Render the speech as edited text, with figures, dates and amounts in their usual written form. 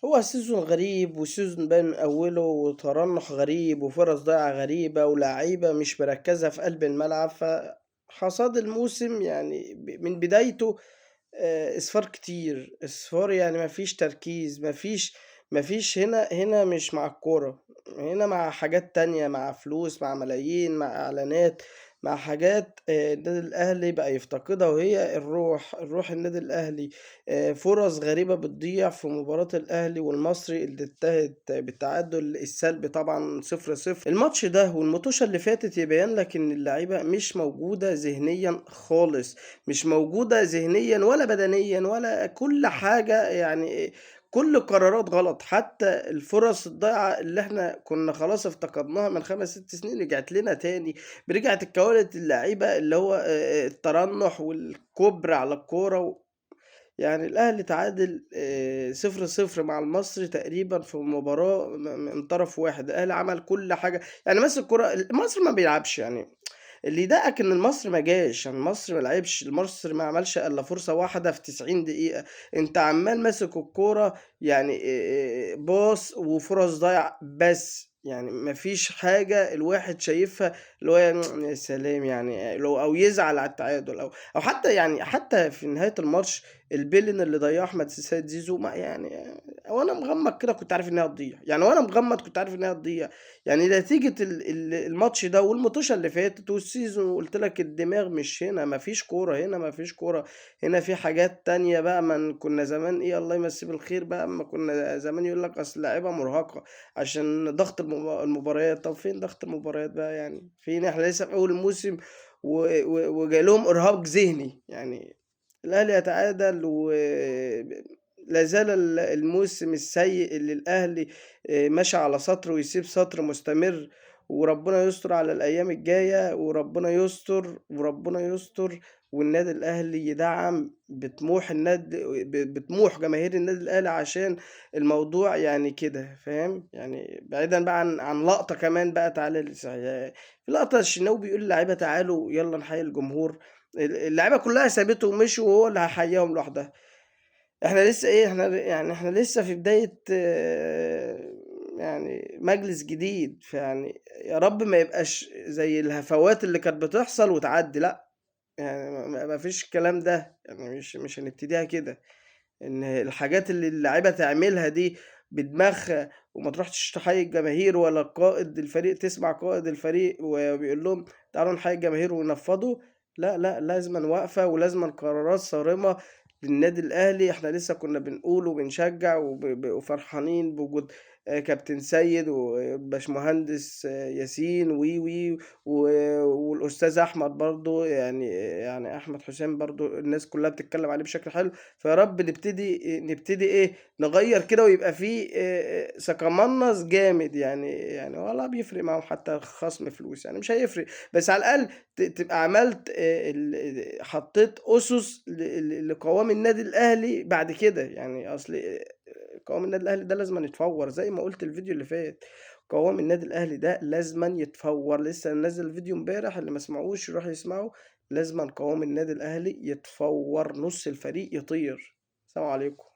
هو season غريب، و season باين من أوله، وترنح غريب، وفرص ضايعة غريبة، ولاعيبة مش مركزة في قلب الملعب. فحصاد الموسم يعني من بدايته إصفار كتير، إصفار، يعني ما فيش تركيز، ما فيش هنا مش مع الكورة، هنا مع حاجات تانية، مع فلوس، مع ملايين، مع إعلانات، مع حاجات النادي الأهلي بقى يفتقدها، وهي الروح، الروح النادي الأهلي. فرص غريبة بتضيع في مباراة الأهلي والمصري اللي انتهت بالتعادل السلبي طبعا 0-0. الماتش ده والمطوشة اللي فاتت يبين لك إن اللعيبة مش موجودة ذهنيا خالص، مش موجودة ذهنيا ولا بدنيا ولا كل حاجة، يعني كل القرارات غلط. حتى الفرص الضايعة اللي احنا كنا خلاص افتقدناها من 5 6 سنين رجعت لنا تاني، رجعت اتكونت اللعيبة اللي هو الترنح والكبر على الكورة يعني الأهلي تعادل 0-0 مع المصري تقريبا في مباراة من طرف واحد. الأهلي عمل كل حاجة، يعني ماسك الكرة، المصري ما بيلعبش، يعني اللي يضايقك إن المصري ما جاش، يعني المصري ما لعبش، المصري ما عملش إلا فرصة واحدة في 90 دقيقة. أنت عمال ماسك الكورة، يعني باص وفرص ضايعة بس، يعني ما فيش حاجة الواحد شايفها اللي هو يا سلام، يعني لو أو يزعل على التعادل أو حتى يعني حتى في نهاية الماتش البيلن اللي ضيعه أحمد السيد زيزو، ما يعني وأنا مغمض كده كنت عارف إنها هتضيع، يعني وأنا مغمض كنت عارف إنها هتضيع. يعني نتيجة الماتش ده والمطوشة اللي فاتت وال season، وقلت لك الدماغ مش هنا، ما فيش كورة هنا، ما فيش كورة هنا، في حاجات تانية بقى. من كنا زمان إيه، الله يمسيه بالخير بقى، أما كنا زمان يقول لك أصل اللعيبة مرهقة عشان ضغط المباريات. طب فين ضغط المباريات بقى؟ يعني فين؟ إحنا لسه في أول الموسم وجاي لهم إرهاق ذهني. يعني الأهلي يتعادل، و لا زال الموسم السيء اللي الأهلي ماشي على سطر ويسيب سطر مستمر، وربنا يستر على الأيام الجاية، وربنا يستر، وربنا يستر، والنادي الأهلي يدعم بطموح النادي، بطموح جماهير النادي الأهلي، عشان الموضوع يعني كده، فاهم؟ يعني بعيدا بقى عن لقطة كمان بقى، تعالى في لقطة الشناوي بيقول للعيبة تعالوا يلا نحيي الجمهور، اللعيبة كلها سابته ومشوا وهو اللي هيحييهم لوحدها. احنا لسه ايه، احنا يعني احنا لسه في بداية، يعني مجلس جديد، فيعني يا رب ما يبقاش زي الهفوات اللي كانت بتحصل وتعدي، لا يعني ما فيش الكلام ده، يعني مش هنبتديها كده، ان الحاجات اللي اللعيبة تعملها دي بدماغها، وما تروحش تحيي الجماهير ولا قائد الفريق، تسمع قائد الفريق وبيقول لهم تعالوا نحيي الجماهير ونفضوا، لا لا، لازما واقفة ولازما قرارات صارمة للنادي الأهلي. احنا لسه كنا بنقول وبنشجع وفرحانين بوجود كابتن سيد وباشمهندس ياسين وي وي والأستاذ أحمد برضو، يعني أحمد حسام برضو الناس كلها بتتكلم عليه بشكل حلو. فيا رب نبتدي إيه نغير كده، ويبقى فيه سكمنص جامد، يعني ولا بيفرق معاهم حتى خصم فلوس، يعني مش هيفرق، بس على الأقل تبقى عملت، حطيت أسس لقوام النادي الأهلي بعد كده. يعني أصل قوام النادي الأهلي ده لازم يتفور، زي ما قلت الفيديو اللي فات، قوام النادي الأهلي ده لازم يتفور. لسه نازل الفيديو امبارح، اللي ما سمعوش يروح يسمعه. لازم قوام النادي الأهلي يتفور، نص الفريق يطير. السلام عليكم.